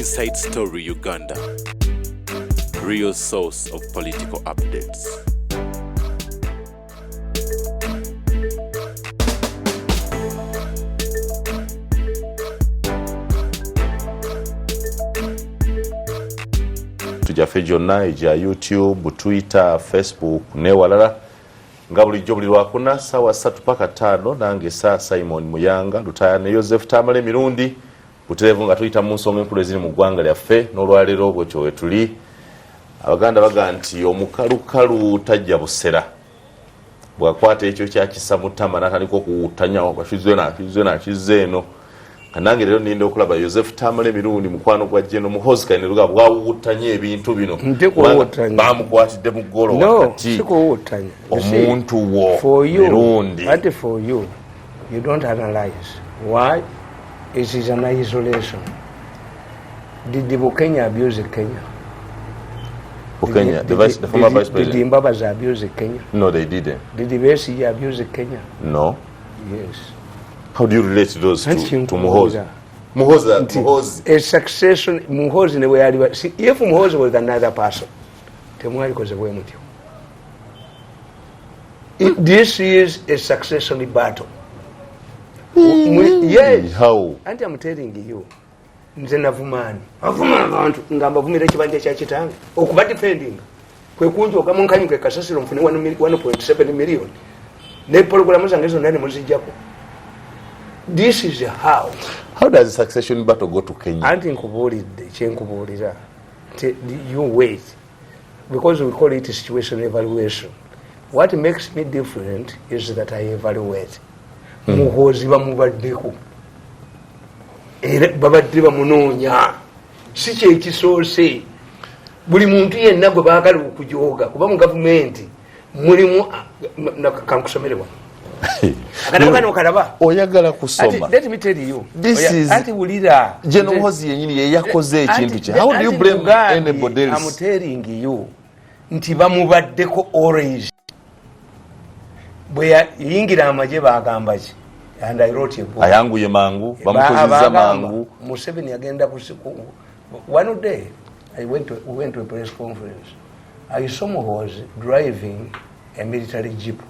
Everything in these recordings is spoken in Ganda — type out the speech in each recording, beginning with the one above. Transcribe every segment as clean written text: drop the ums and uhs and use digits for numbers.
Inside Story Uganda, real source of political updates. Gyaffe gyonna egya YouTube, Twitter, Facebook newalala. Nga bulijjo buli Lwakuna saawa 3 paka 5, nange sa Simon Muyanga Lutaya ne Joseph Tamale Mirundi butereevu nga tuyita mu nsonga enkulu eziri mu ggwanga lyaffe. N'olwaleero bwetyo wetuli. Abaganda baga nti omukalukalu tajja busera, bwakwata ekyo kyakisa mutama natandika okuwutanya akizze akizze akizze eno. Kanange leero ninda okulaba Joseph Tamale Mirundi, mukwano gwa General Muhoozi Kainerugaba, bwawuwutanya ebintu bino. Nti kuwuwutanya. Bamukwatidde mu ggolo No, wakati. si kuwuwutanya. You see, Omuntu wo for you, Mirundi. But for you, you don't analyze. Why? It is an isolation. Did the Bukenya abuse Kenya? Bukenya, the former vice Did president. Mbabazi abuse Kenya? No, they didn't. Did Besigye abuse Kenya? No. Yes. How do you relate those Anti to Muhoozi? nkubuulira. Muhoozi, Nti Muhoozi. a succession, Muhoozi ne bwe yali, see, if Muhoozi was another person, temwalikoze bwe mutyo. This is a succession battle. Yes. How? Anti I'm telling you, nze navumaani avuma abantu nga mbavumira ekibanja kya kitange okuba defending kwe kunjoga mu nkanyuka ekasasiro nfune 1.7 million ne pologulamu zange zonna ne muzijjako. This is how How does the succession battle go to Kenya? Anti nkubuulidde kyenkubuulira nti you wait, because we call it situation evaluation. What makes me different is that I evaluate. Muhoozi bamubaddeko era babadde bamunoonya, si kyekisoose. Buli muntu yenna gwe baagala okujooga, kuba mu gavumenti mulimu kankusomere wano akatabo kano kalaba. Oyagala kusoma. Let me tell you. This is- Anti wulira. General Muhoozi yenyini ye yakoze ekintu kye. How do you blame anybody I'm else? telling you nti bamubaddeko always. Bwe yayingira amagye bagamba ki? And I wrote a book. Ayanguye mangu, bamukozeza Bagamba, mangu. Museveni agenda one day we went to a press conference. I saw Muhoozi driving a military jeep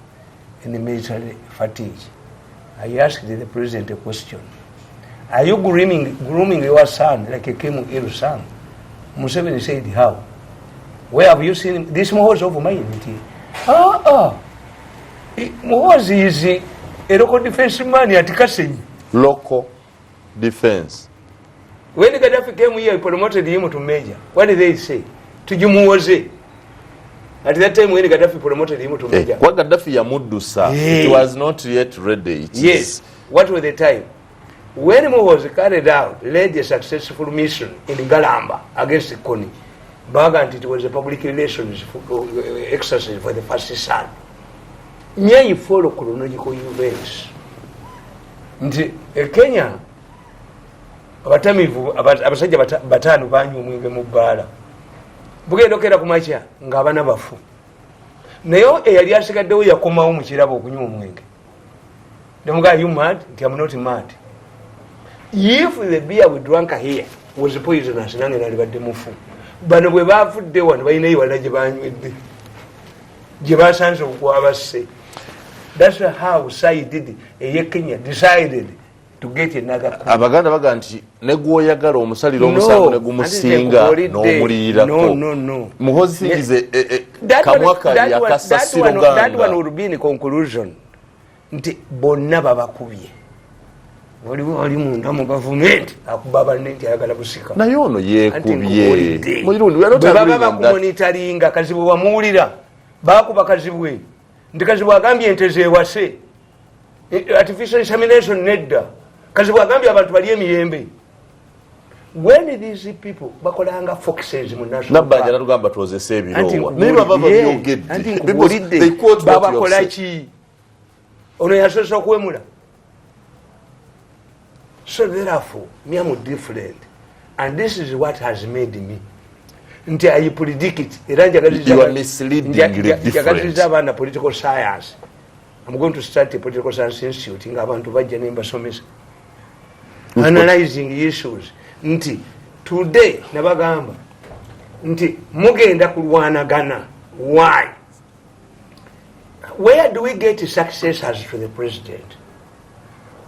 in the military fatigue. I asked the president a question: "Are you grooming your son like a Kim Il son?" Museveni said, "How? Where have you seen him? This Muhoozi of mine?" Nti, "Ah, ah. Muhoozi is a local defense man at Kasenyi." Local defense. When Gaddafi came here, he promoted him to major. What did they say? Tujumuwoze. At that time when Gaddafi promoted him to major. Kwa Gaddafi yamuddusa. Eh. It was not yet ready. It is- Yes. What was the time? When Muhoozi carried out, led a successful mission in Galamba against Kony, Baga, it was a public relations exercise for the first son. Nye follow chronological events. Nti e Kenya abatamivu abasajja bataano banywa omwenge mu bbaala, bugenda okera ku makya ng'abana bafu, naye eyali asigaddewo yakomawo mu kirabo okunywa omwenge. Nemugaa, "You mad?" Nti, "Am not mad. If the beer we drank here was poisonous, nange nalibadde mufu." Bano bwe bavudde wano balina ewalala gye banywedde gye basanze okwabasse. That's how sided eye Kenya decided to get another coup. Abaganda baga nti ne gwoyagala omusalira omusango ne gumusinga n'omuliirako. No, no, no. Muhoozi singize That kamwa one- kali that one- akasasiro that one ganga. would be in conclusion nti bonna babakubye. Waliwo wali munda mu gavumenti akuba banne nti ayagala busika. Naye ono Anti yeekubye. nkubuulidde. Mulirundi, we are not Bwe baba agreeing on that. bakumonitaringa, Kazibwe wamuwulira bakuba Kazibwe nti Kazibwe agambye ente zewase. Artificial insemination nedda. Kazibwe agambye abantu bali emiyembe. When these people bakolanga foxes mu national Nabbanja park. natugamba twozese Anti ebiroowa naye baba babyogedde. Anti Because nkubuulidde, they quote what you have babakola said. ki? Ono yasoose okuwemula. So therefore me am different, and this is what has made me nti I predict era You are misleadingly different. njagazizza abaana political science. I'm going to start a political science institute nga abantu bajja nembasomesa analyzing issues nti Today nabagamba nti mugenda kulwanagana. Why? Where do we get successors to the president?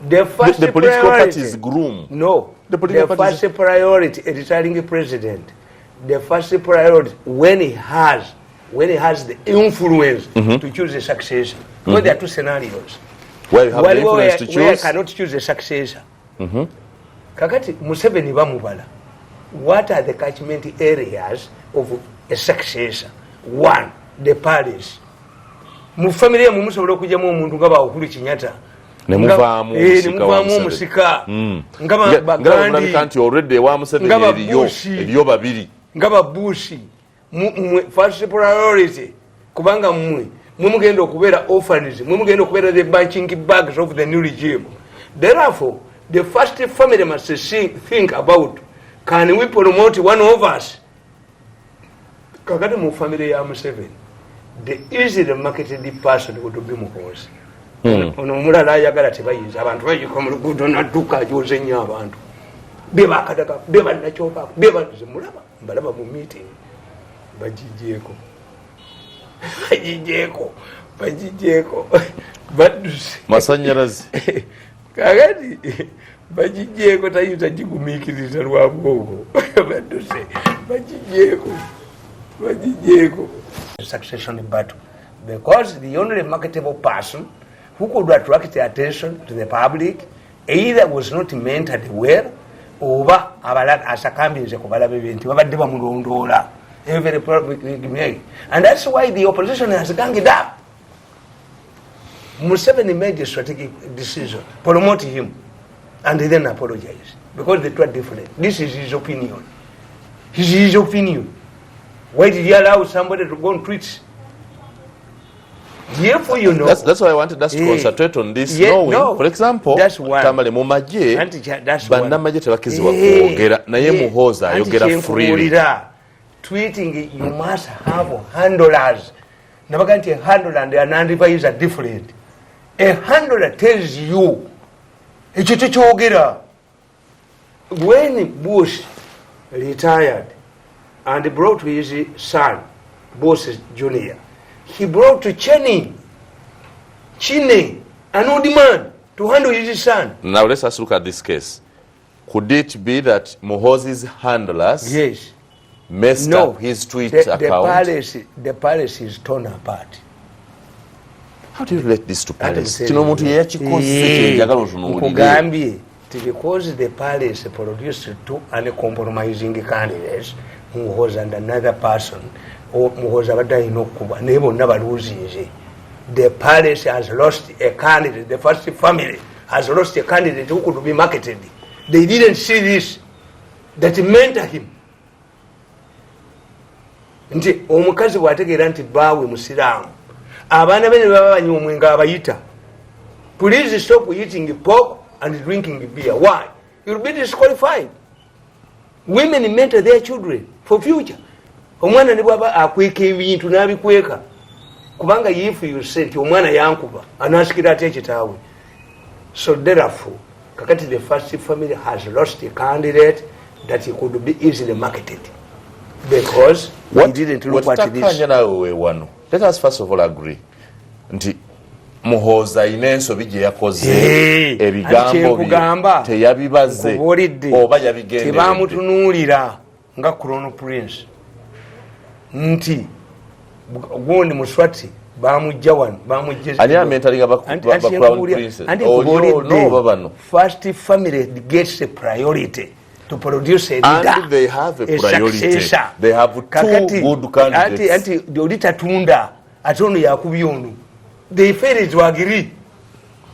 The first The political priority, parties groom. No. The political The parties- first priority, a retiring president, the first priority when he has the influence to choose a successor. Because there are two scenarios. Where you have the Waliwo influence to where choose. Cannot choose a successor. Kakati Museveni bamubala. What are the catchment areas of a successor? One, the palace. Mu family yammwe musobola okugyamu omuntu nga ba Uhuru Kenyatta. Ne muvaamu Eh, ne omusika wa muvaamu Museveni. omusika. Nga Nga Gandhi. mulabika nti already ewa Museveni Nga ba eriyo Bush. Eriyo babiri. Nga ba Bush. Mwe first priority, kubanga mmwe mugenda okubeera orphans, mwe mugenda okubeera the punching bags of the new regime. Therefore the first family must think about, can we promote one of us? Kakati mu family ya Museveni, the easily marketed person would be Muhoozi. Ono omulala ayagala tebayinza, abantu bayika mu luguudo nadduka ajoze nnyo abantu bebakadaga bebanakyobaako bebanze mulaba mbalaba mu meeting. Bagigyeko, bagigyeko, bagigyeko, badduse. Masanyalaze. Kakati bagigyeko, tayinza gigumiikiriza lwabwogo. Badduse, bagigyeko, bagigyeko. Succession battle, because the only marketable person who could attract attention to the public either was not mentored well oba abalala asakambirize ku balabe be nti babadde bamulondoola. Every problem, and that's why the opposition has ganged up. Museveni made a strategic decision, promote him and then apologize, because the two are different. This is his opinion. This is his opinion. Why did he allow somebody to go and tweet? Therefore, you know, That's why I wanted us to Eh, concentrate on this, yeah, knowing, no, for example, that's one. Tamale, mu magye Anti that's one. bannamagye tebakkizibwa Eh, kwogera, naye eh, Muhoozi anti ayogera freely. kyenkubuulira, tweeting, you must have handlers. Nabaga nti a handler and an advisor are different. A handler tells you ekyo tekyogera. When Bush retired and brought his son Bush Junior, he brought to Cheney, Cheney, an old man, to handle his son. Now let's us look at this case. Could it be that Muhoozi's handlers Yes. messed No. up his tweet The account? palace is torn apart. How do you relate this to palace? Ate Kino omuntu yeyakikoze kyenjagala otunuulire. Nkugambye ti because the palace produced two uncompromising candidates, Muhoozi and another person. Muhoozi abadde alina okukuba, naye bonna baluzinze. The palace has lost a candidate. The first family has lost a candidate who could be marketed. They didn't see this, that mentor him, nti omukazi bw'ategeera nti baawe musiraamu, abaana be ne baba banywa omwenge abayita, "Please stop eating pork and drinking beer." Why? You'll be disqualified. Women mentor their children for future. Omwana ne bwaba akweka ebintu n'abikweka, kubanga if you say nti omwana yankuba, anasikira atya kitaawe? So therefore kakati the first family has lost a candidate that he could be easily marketed, because he didn't look at this. Wetutakkaanya naawe we wano. Let us first of all agree nti Muhoozi alina ensobi gye yakoze. Hey, ebigambo anti kyenkugamba, bye teyabibaze nkubuulidde, oba yabigenderedde. Tebamutunuulira nga crown prince, nti gundi Muswati bamujja wano, bamujja. Ani amentalinga ba crown princess? Anti Oli nkubuulidde, oba bano? First family gets a priority to produce a leader, And they have a priority. Successor. They have two Kakati, good candidates. Anti oli tatunda, ate ono yakubye ono. They failed to agree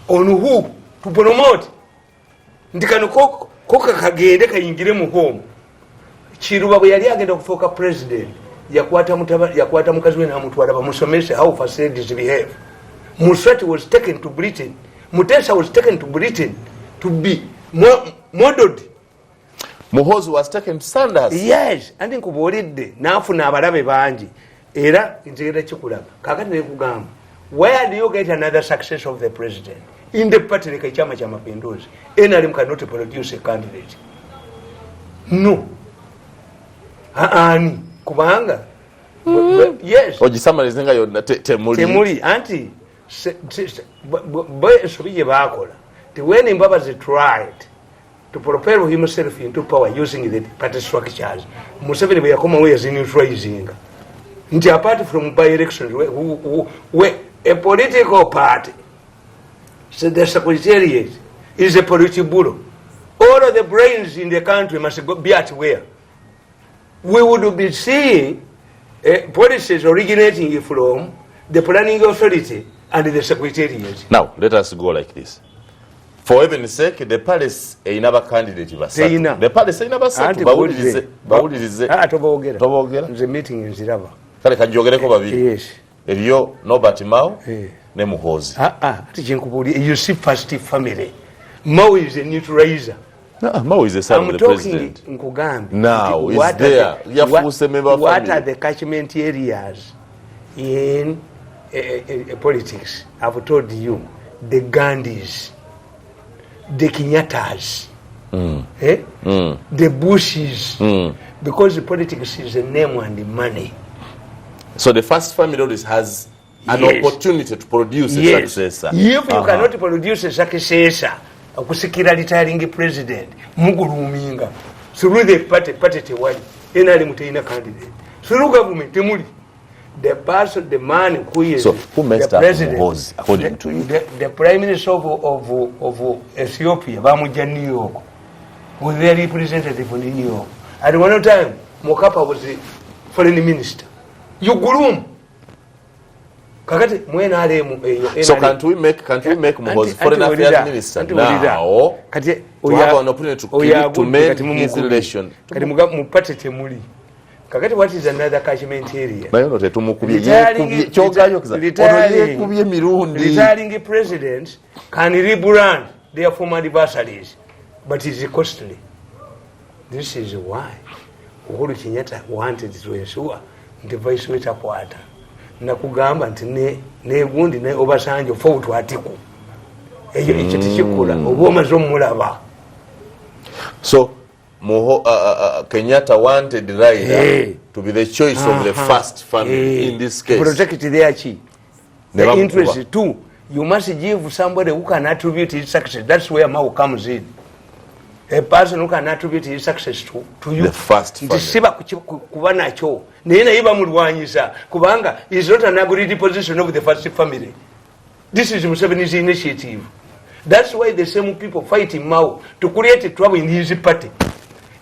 on who to promote, nti kano koka kagende kayingire mu home. Kiruba bwe yali agenda okufuuka president, yakwata mukazi we namutwala bamusomese how facilities behave. Muswati was taken to Britain. Mutesa was taken to Britain to be modeled. Muhoozi was taken to Sandhurst. Yes, anti nkubuulidde, naafuna abalabe bangi, era nzigenda kikulaga. Kakati nekugamba, where do you get another success of the president in the party? Leka ekyama kya mapinduzi, NRM cannot produce a candidate. No. Ani kubanga yes. Ogisamalize nga yonna temuli. Temuli anti ensobi gye baakola ti when Mbabazi tried to propel himself into power using the party structures, Museveni bwe yakomawo yazineutralizinga nti apart from by elections we a political party, so the secretariat is a political, all of the brains in the country must go, be at where we would be seeing policies originating from the planning authority and the secretariat. Now let us go like this. For heaven's sake, the palace erina bakandidate basatu. Teyina. The palace erina basatu. Anti Bawulirize. Bulire. Bawulirize. Ah, toboogera. Toboogera. Nze meeting nziraba. Kale kanjogereko babiri. Yes. Eriyo Norbert Mao Eh. ne Muhoozi. Ah, ah, ati kyenkubuulira, you see, first family, Mao is a neutralizer. No, Mao is the son I'm of the talking president. Nkugambye Now, nti is what are there. Yafuuse member of what family. are the catchment areas in politics? I've told you, the Gandhis, the Kenyatas, eh? The Bushes, because politics is a name and money. So the first family always has an Yes. opportunity to produce a Yes. successor. If you cannot produce a successor, okusikira retiring president, muguluminga through the party, party tewali, NRM terina candidate, through government temuli. The person, the man who is So, who messed the up president, Muhoozi, according to you? The prime minister of Ethiopia bamujja New York with their representative in New York. At one time, Mokapa was the foreign minister. You groom. Kakati mu NRM eyo So NRM can't we make Muhoozi foreign affairs minister now? Kati To have an opportunity to create, to mend his relation. Kati mu party temuli. Kakati what is another catchment area? Naye ono tetumukubye, yeekubye kyogayo ono yeekubye mirundi. Retiring presidents can rebrand their former adversaries, but it's costly. This is why Uhuru Kenyatta wanted to ensure nti vice we takwata. Nakugamba nti negundi ne Obasanjo fought Atiku. Eyo ekyo tekikola oba omaze omulaba. So Kenyatta wanted Raila to be the choice of the first family in this case. Protect their chi. Ne The bamukuba. interest too. You must give somebody who can attribute his success. That's where Mao comes in. A person who can attribute his success to you. The first Nti family. siba kuba nakyo. Naye bamulwanyisa kubanga is not an agreed position of the first family. This is Museveni's initiative. That's why the same people fighting Mao to create trouble in his party.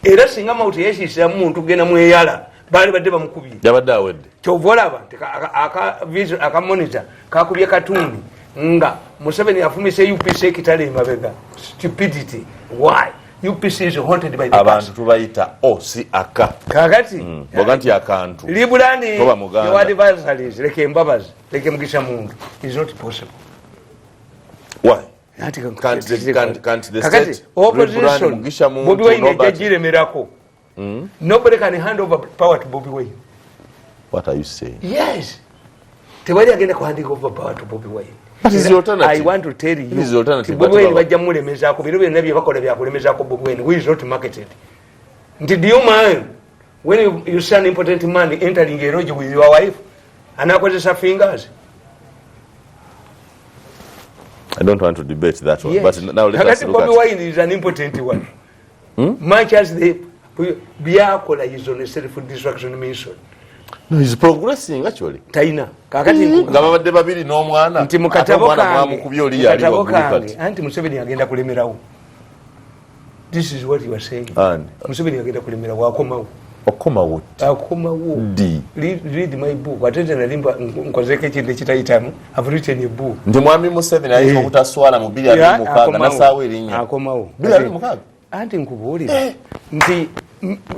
Era singa Mao teyesiisiramu muntu genda mweyala, baali badde bamukubye. Yabadde awedde. Kyova olaba nti aka monitor kakubye Katumbi nga Museveni afumise UPC ekitale emabega. Stupidity. Why? UPC is haunted by the Abantu past. tubayita o si aka. Kakati Bwoga nti akantu. Rebranding Toba Muganda. your adversaries, leke Mbabazi, leke Mugisha Muntu, is not possible. Why? Ati Can't the Kakati, state rebrand opposition, Mugisha Muntu, Bobi Wine Robert? ejja giremerako. Nobody can hand over power to Bobi Wine. What are you saying? Yes. Tewali agenda kuhandika over power to Bobi Wine. But is the alternative. I want to tell you. It is the alternative, Nti Bobi but Wine baba- bajja mulemezaako biro byonna bye bakola byakulemezaako Bobi Wine who is not marketed. Nti do you mind when you see an important man entering a lodge with your wife anakozesa fingers? I don't want to debate that one. Yes. But now let us Kakati look Bobi at Wine is an important one. Much as the byakola is on a self-destruction mission. No, he's progressing actually. Talina. Kakati Nga babadde babiri n'omwana. Nti mu Ate katabo omwana kange, mwamukubye oli mu yali katabo waggulu kange kati. anti Museveni agenda kulemerawo. This is what you are saying. Ani? Museveni agenda kulemerawo, akomawo. Okomawo. Akomawo. Ddi? Read my book. Ate nze nalimba nkozeko ekintu ekitayitamu. I've written a book. Nti mwami Museveni ayinza Eh. obutaswala mu 2026 Akomawo. nasaawo erinnya. Akomawo. 2026? Anti nkubuulira nti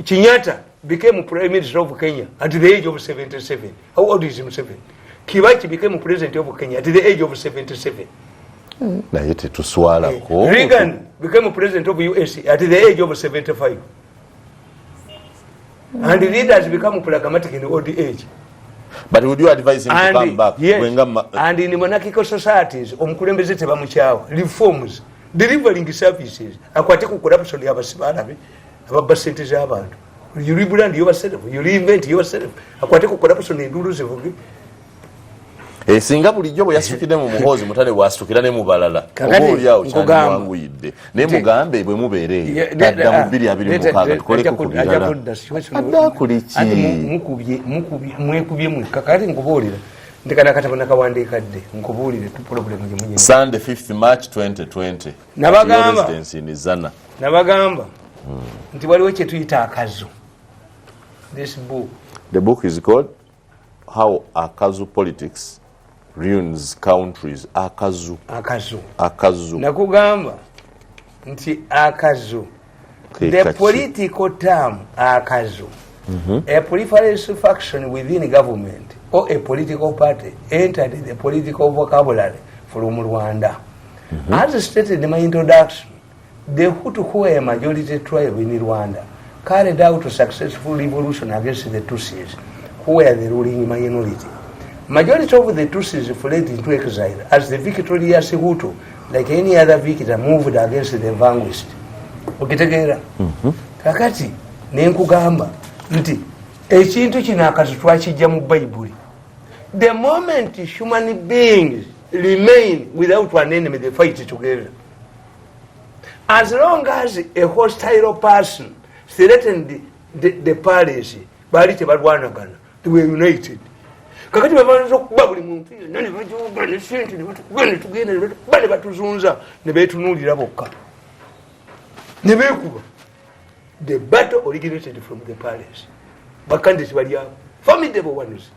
Kenyatta became prime minister of Kenya at the age of 77. How old is Museveni? Kibaki became president of Kenya at the age of 77. Naye tetuswalako. Reagan became president of US at the age of 75. And leaders become pragmatic in old age. But would you advise him to come back? Yes, Bwenga and in monarchical societies, omukulembeze tebamukyawa. Reforms, delivering services, akwate ku corruption, abasibe alabe ababba sente z'abantu. You rebrand yourself, you reinvent yourself. Akwate ku corruption, enduulu zivuge. Singa bulijjo bwe yasitukidde mu Muhoozi, mutale bwasitukira ne mu balala, Kakati, oba oliawo nkugamba. Kyandimwanguyidde, naye mugambe bwe mubeera eyo tadda mu 2026, tukoleko ku birala. Adda kuli ki? Mwekubye mwekka. Kakati nkubuulira nti kana akatabo nakawandiika dde, nkubuulire problem gyemunyina. Sunday, 5th March 2020. Nabagamba. Your residence in Zana. Nabagamba nti waliwo kyetuyita akazu, this book. The book is called How Akazu Politics Ruins Countries. Akazu. Akazu. Akazu. Nakugamba nti akazu, Ke the kaki? political term akazu, a preference faction within government or a political party, entered the political vocabulary from Rwanda. As stated in my introduction, the Hutu, who were a majority tribe in Rwanda, carried out a successful revolution against the Tutsis, who were the ruling minority. Majority of the Tutsis fled into exile as the victorious Hutu, like any other victor, moved against the vanquished. Okitegeera? Kakati nenkugamba nti ekintu kino akazu twakijja mu Bayibuli. The moment human beings remain without an enemy, they fight together. As long as a hostile person threatened the palace, baali tebalwanagana, they were united. Kakati babanza okuba buli muntu yenna ne bajoga ne sente ne batukuba ne tugenda ne batukuba ne batuzunza ne betunuulira bokka ne beekuba. The battle originated from the palace. Bakandidate bali abo, formidable ones.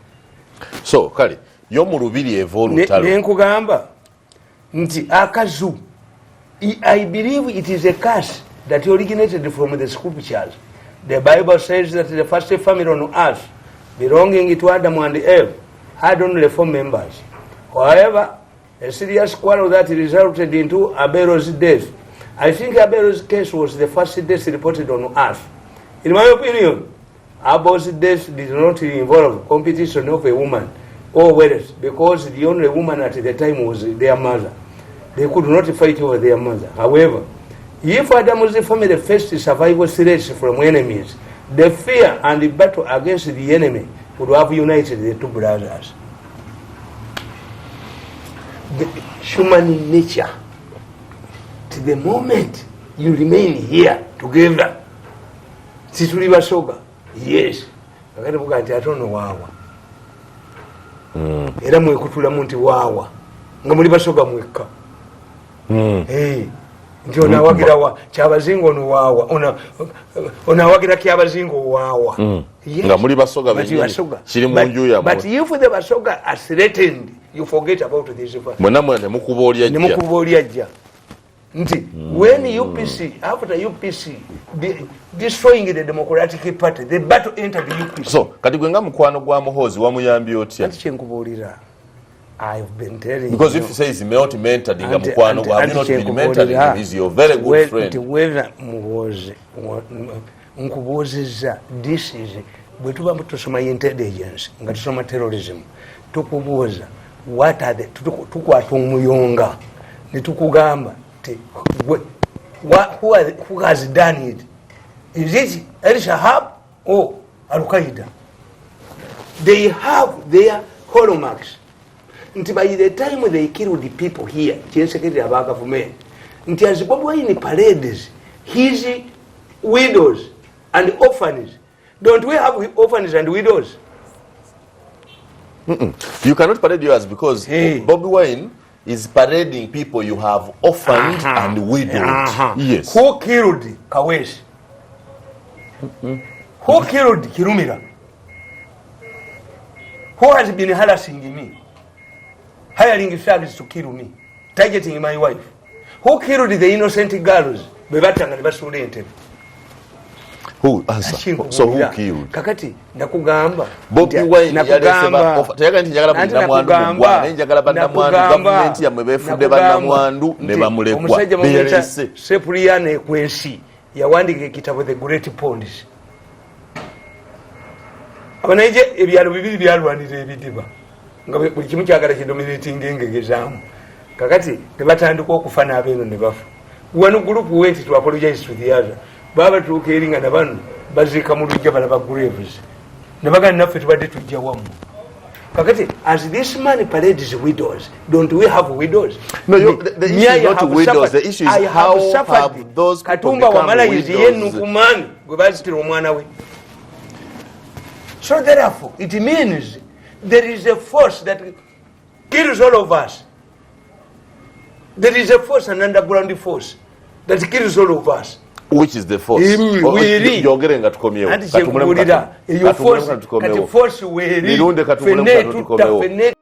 So kale yo mu lubiri eva olutalo. Nenkugamba nti akazu, I believe it is a curse that originated from the scriptures. The Bible says that the first family on earth, belonging to Adam and Eve, had only four members. However, a serious quarrel that resulted into Abel's death. I think Abel's case was the first death reported on earth. In my opinion, Abel's death did not involve competition of a woman or wealth, because the only woman at the time was their mother. They could not fight over their mother. However, if Adam's family faced survival threats from enemies, the fear and the battle against the enemy would have united the two brothers. The human nature. To the moment you remain here together, situli Basoga, yes. Kakati buga nti ate ono waawa, era mwekutulamu nti waawa nga muli Basoga mwekka. Eh, nti ono awagira wa Kyabazinga, ono waawa, ono awagira Kyabazinga owaawa. Yes. Nga muli Basoga But bennyini, Basoga. Kiri mu nju yammwe. But if the Basoga are threatened, you forget about this. Mwenna mwe nemukuba oli ajja. Nemukuba oli ajja nti when UPC, after UPC destroying the Democratic Party, the battle entered the UPC. So kati gwe nga mukwano gwa Muhoozi, wamuyambye otya? Anti kyenkubuulira, I've been telling Because you. if you say he's not mentored nga mukwano gwa, have you not been mentoring him? He's your very good friend. Nti whether Muhoozi, nkubuuzizza, this is bwe tuba tusoma intelligence nga tusoma terrorism, tukubuuza what are the tukwata omuyonga ne tukugamba ti who has done it? Is it El Shahab or Al Qaeda? They have their hallmarks, nti by the time they killed the people here, kyensekerera aba gavumenti nti as Bobi Wine parades his widows and orphans, don't we have orphans and widows? You cannot parade yours because Hey. Bobby Wine is parading people you have orphaned and widowed. Yes. Who killed Kawesi? Who killed Kirumira? Who has been harassing me, hiring thugs to kill me, targeting my wife? Who killed the innocent girls be battanga ne basuula entebe? Who answer? So who killed? Kakati nakugamba. Bobi Wine yalese teyagala nti njagala buli namwandu mu ggwanga, naye njagala bannamwandu gavumenti yammwe beefudde bannamwandu ne bamulekwa Omusajja bamuyita beyalese. Cyprian Ekwensi, yawandiika ekitabo The Great Ponds. Abanaije ebyalo bibiri byalwanira ebidiba nga buli kimu kyagala kidominatinga engege zaamu. Kakati nebatandika okufa n'abeeno ne bafa. One group went to apologize to the other. Baba batuuka eri nga nabano Baziika mu lujja, balaba graves, ne bagamba, "Naffe tubadde tujja wammwe." Kakati as this man parades widows, don't we have widows? No, the issue is not widows. The issue is how have those people Katumba become Wamala is widows? Ye Nukumani gwe bazitira omwana we. So therefore it means there is a force that kills all of us. There is a force, an underground force that kills all of us. Which is the force? Weri. Yogere nga tukomyewo. Anti kyenkubuulira, eyo force, kati force weeri. Mirunde, katumulemu Fenna katono etutta tukomewo. Fenna